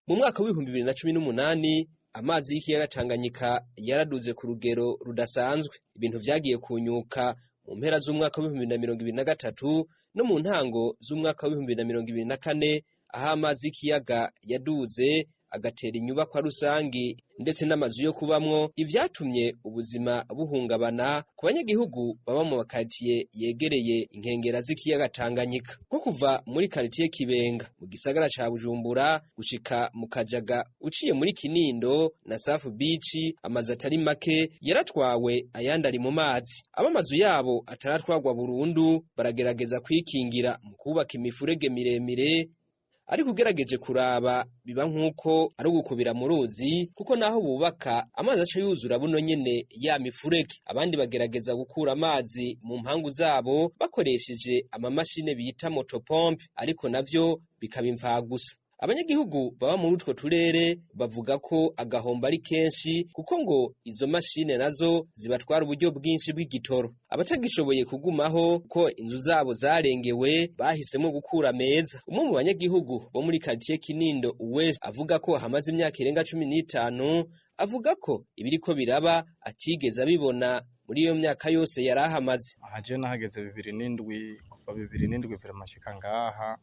Mu mwaka w'2018 amazi y'ikiyaga Tanganyika yaraduze ku rugero rudasanzwe. Ibintu vyagiye kunyuka mu mpera z'umwaka w'2023 no mu ntango z'umwaka w'2024, aho amazi y'ikiyaga yaduze agatera inyubakwa rusangi ndetse n'amazu yo kubamwo, ivyatumye ubuzima buhungabana ku banyagihugu baba mu makaritiye yegereye inkengera z'ikiyaga Tanganyika, nko kuva muri karitiye Kibenga mu gisagara ca Bujumbura gushika mu Kajaga uciye muri Kinindo na Safu Beach. Amazu atari make yaratwawe, ayandi ari mu mazi. Abo amazu yabo ataratwarwa burundu baragerageza kwikingira mu kubaka imifurege miremire, ariko ugerageje kuraba biba nk'uko ari ugukubira mu ruzi, kuko naho bubaka amazi aca yuzura buno nyene ya mifurege. Abandi bagerageza gukura amazi mu mpangu zabo bakoresheje amamashine bita motopompe, ariko navyo bikaba imfagusa. Abanyagihugu baba muri utwo turere bavuga ko agahombo ari kenshi, kuko ngo izo mashine nazo zibatwara uburyo bwinshi bw'igitoro. Abatagishoboye kugumaho ko inzu zabo zarengewe bahisemo gukura meza. Umwe mu banyagihugu bo muri quartier Kinindo West avuga ko hamaze imyaka irenga 15, avuga ko ibiriko biraba atigeze abibona muri iyo myaka yose yari ahamaze. Aha jewe nahageze 2007. Kuva 2007 vraiment nshika ngaha,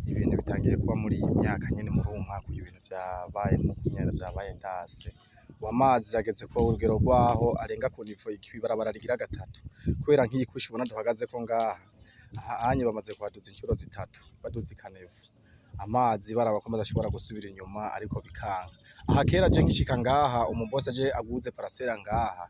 ibintu bitangiye kuba muri iyi myaka nyene, muri uwu mwaka uyu, ibintu vyabaye nkuko nyene vyabaye ndase. Ubu amazi ageze ku rugero rwaho arenga ku niveau ibarabara rigira gatatu, kubera nk'iyi couche ubona duhagazeko ngaha, aha anye bamaze kuhaduza incuro zitatu, baduza i caniveau. Amazi baraba ko amazi ashobora gusubira inyuma, ariko bikanga. Aha kera je nkishika ngaha, umubosi aje aguze parcelle ngaha,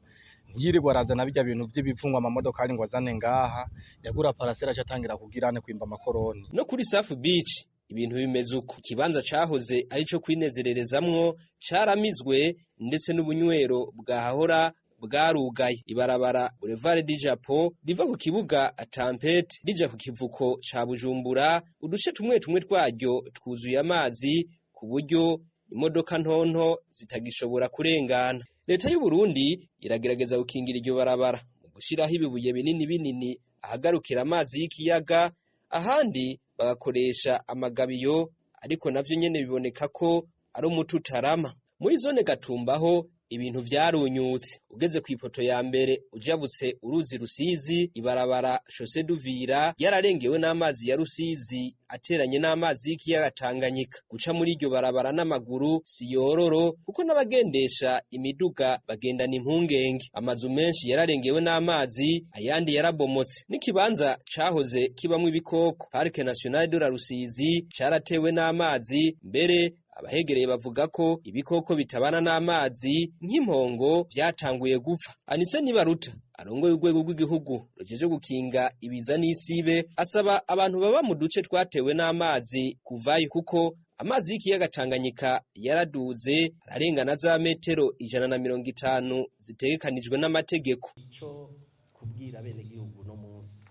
ntiyirirwa arazana birya bintu vy'ibivu ngo amamodokari ngo azane ngaha. Yagura parcelle, aca atangira kugira ane kwimba amakoroni. No kuri Safi Beach ibintu bimeze uko. Ikibanza cahoze ari co kwinezererezamwo caramizwe, ndetse n'ubunywero bwahahora bwarugaye. Ibarabara Boulevard du Japon riva ku kibuga Tempête rija ku kivuko ca Bujumbura, uduce tumwe tumwe twaryo twuzuye amazi ku buryo imodoka ntonto zitagishobora kurengana. Leta y'u Burundi iragerageza gukingira iryo barabara mu gushiraho ibibuye binini binini ahagarukira amazi y'ikiyaga, ahandi bagakoresha amagabiyo, ariko navyo nyene biboneka ko ari umuti utarama. Muri zone Gatumbaho ibintu vyarunyutse. Ugeze kw'ipoto ya mbere ujabutse uruzi Rusizi, ibarabara Chaussée d'Uvira ryararengewe n'amazi ya Rusizi ateranye n'amazi y'ikiyaga Tanganyika. Guca muri iryo barabara n'amaguru si yororo, kuko n'abagendesha imiduga bagendana impungenge. Amazu menshi yararengewe n'amazi, ayandi yarabomotse. N'ikibanza cahoze kibamwo ibikoko, Parc National de la Rusizi, caratewe n'amazi. Mbere abahegereye bavuga ko ibikoko bitabana n'amazi nk'impongo vyatanguye gupfa. Anise Nibaruta, arongoye urwego rw'igihugu rujeje gukinga ibiza n'isibe, asaba abantu baba mu duce twatewe n'amazi kuvayo, kuko amazi y'ikiyaga Tanganyika yaraduze ararengana za metero 150 zitegekanijwe n'amategeko. Ico kubwira abenegihugu no munsi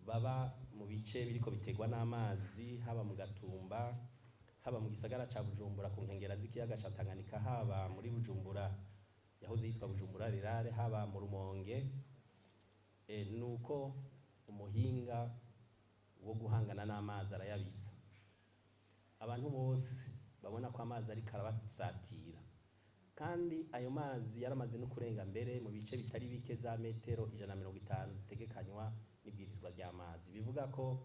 baba mu bice biriko biterwa n'amazi, haba mu Gatumba, haba mu gisagara ca Bujumbura ku nkengera z'ikiyaga ca Tanganyika, haba muri Bujumbura yahoze yitwa Bujumbura Rurale, haba mu Rumonge, nuko umuhinga wo guhangana n'amazi arayabisa. Abantu bose babona ko amazi ariko arabasatira, kandi ayo mazi yaramaze no kurenga mbere mu bice bitari bike za metero 150 zitegekanywa n'ibwirizwa ry'amazi. Bivuga ko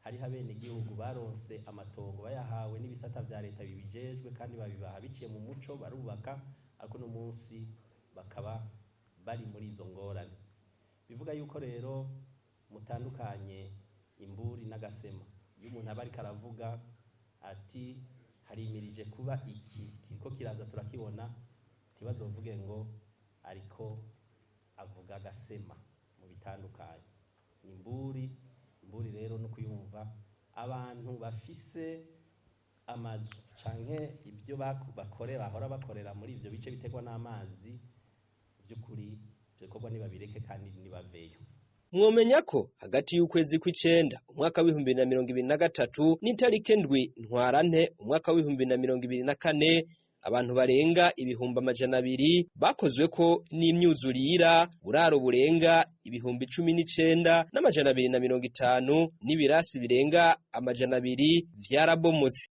hariho abenegihugu baronse amatongo bayahawe n'ibisata vya leta bibijejwe, kandi babibaha biciye mu muco, barubaka, ariko no munsi bakaba bari muri izo ngorane. Bivuga yuko rero mutandukanye imburi n'agasema. Iyo umuntu aba ariko aravuga ati harimirije kuba iki kiriko kiraza turakibona, ntibazovuge ngo ariko avuga agasema. Mu bitandukanye ni imburi. Imburi rero no kuyumva, abantu bafise amazu canke ibyo bakorera, bahora bakorera muri ivyo bice biterwa n'amazi, by'ukuri ivyo bikorwa nibabireke kandi nibaveyo. Mwomenya ko hagati y'ukwezi kw'icenda umwaka w'2023 n'itarike 7 Ntwarante umwaka w'2024, abantu barenga 200,000 bakozweko n'imyuzurira, buraro burenga 19,250 n'ibirasi birenga 200 vyarabomotse.